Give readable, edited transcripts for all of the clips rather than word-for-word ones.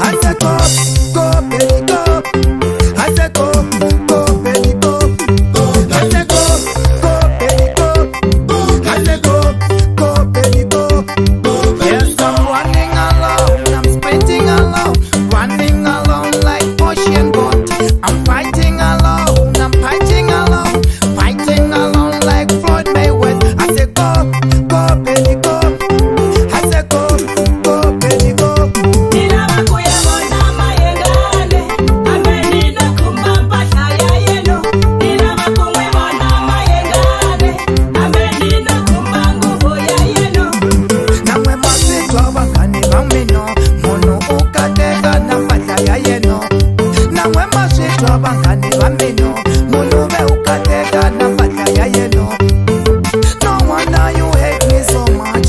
I said go, go, baby, go. I said go, go, baby, go. I said go, go, baby, go. I said go, go, baby, go. Yes, I'm running alone, I'm sprinting alone, running alone like ocean boat. I'm fighting alone, I'm fighting alone, fighting alone like Floyd Mayweather. I said go, go, baby, go. I said go, go, baby, go. Nilava ku ya vona Mayengani, hambi ni lo khumba mpahla ya yena. Ni lava ku n'wi vona Mayengani, hambi ni lo khumba nguvu ya yena. Namwe maswitwa vanghani va mina, munhu u kateka na mpahla ya yena. Namwe maswitwa vanghani va mina, munhu ve u kateka na mpahla ya yena. No wonder you hate me so much.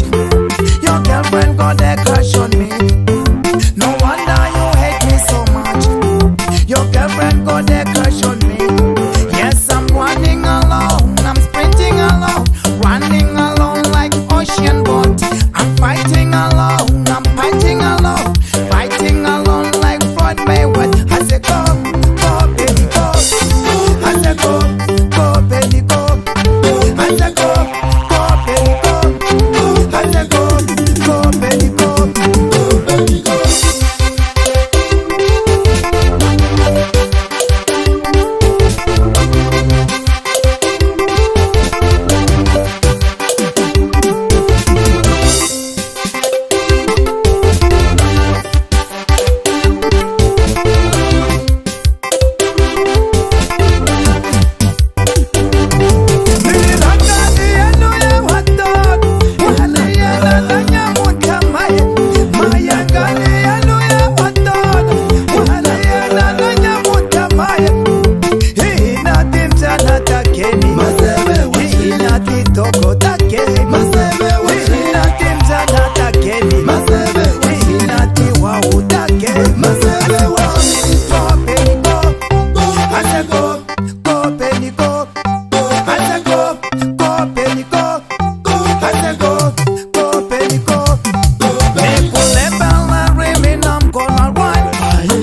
Your girlfriend got a crush on me. No wonder you hate me so much. Your girlfriend got a crush on me. Yes, I'm running alone, I'm sprinting alone, running alone like ocean boat. I'm fighting alone, I'm fighting alone, fighting alone like Floyd Mayweather. I said go, go, baby, go. I said go, go, baby, go. I said go, go, baby, go. I said go, go, baby, go.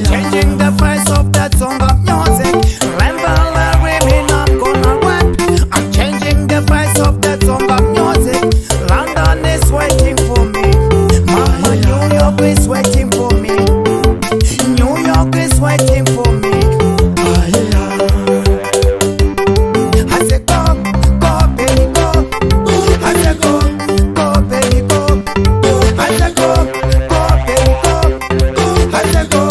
Changing the face of that song of music. I'm gonna rap. I'm changing the face of that song of music. London is waiting for me. Mama, New York is waiting for me. New York is waiting for me. I said go, go, baby, go. I said go, go, baby, go. I said go, go, baby, go. I said go,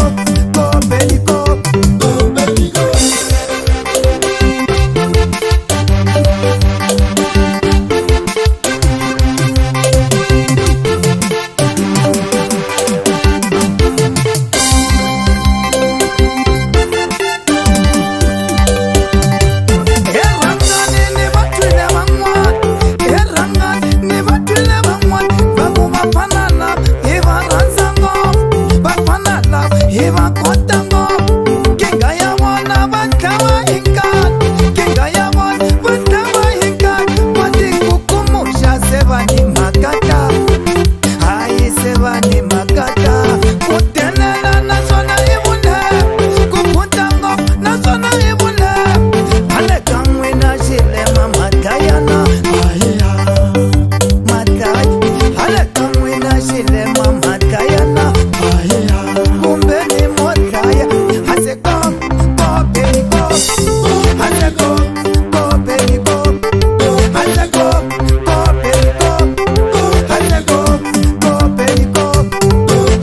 go, baby, go.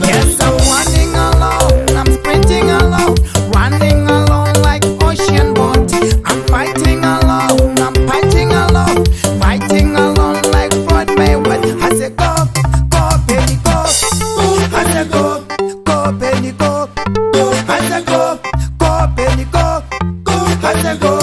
Yes, I'm running alone, I'm sprinting alone, running alone like ocean boat. I'm fighting alone, I'm fighting alone, fighting alone like Floyd Mayweather. I said go, go, baby, go. I said go, go, baby, go. I said go, go, baby, go. I said go,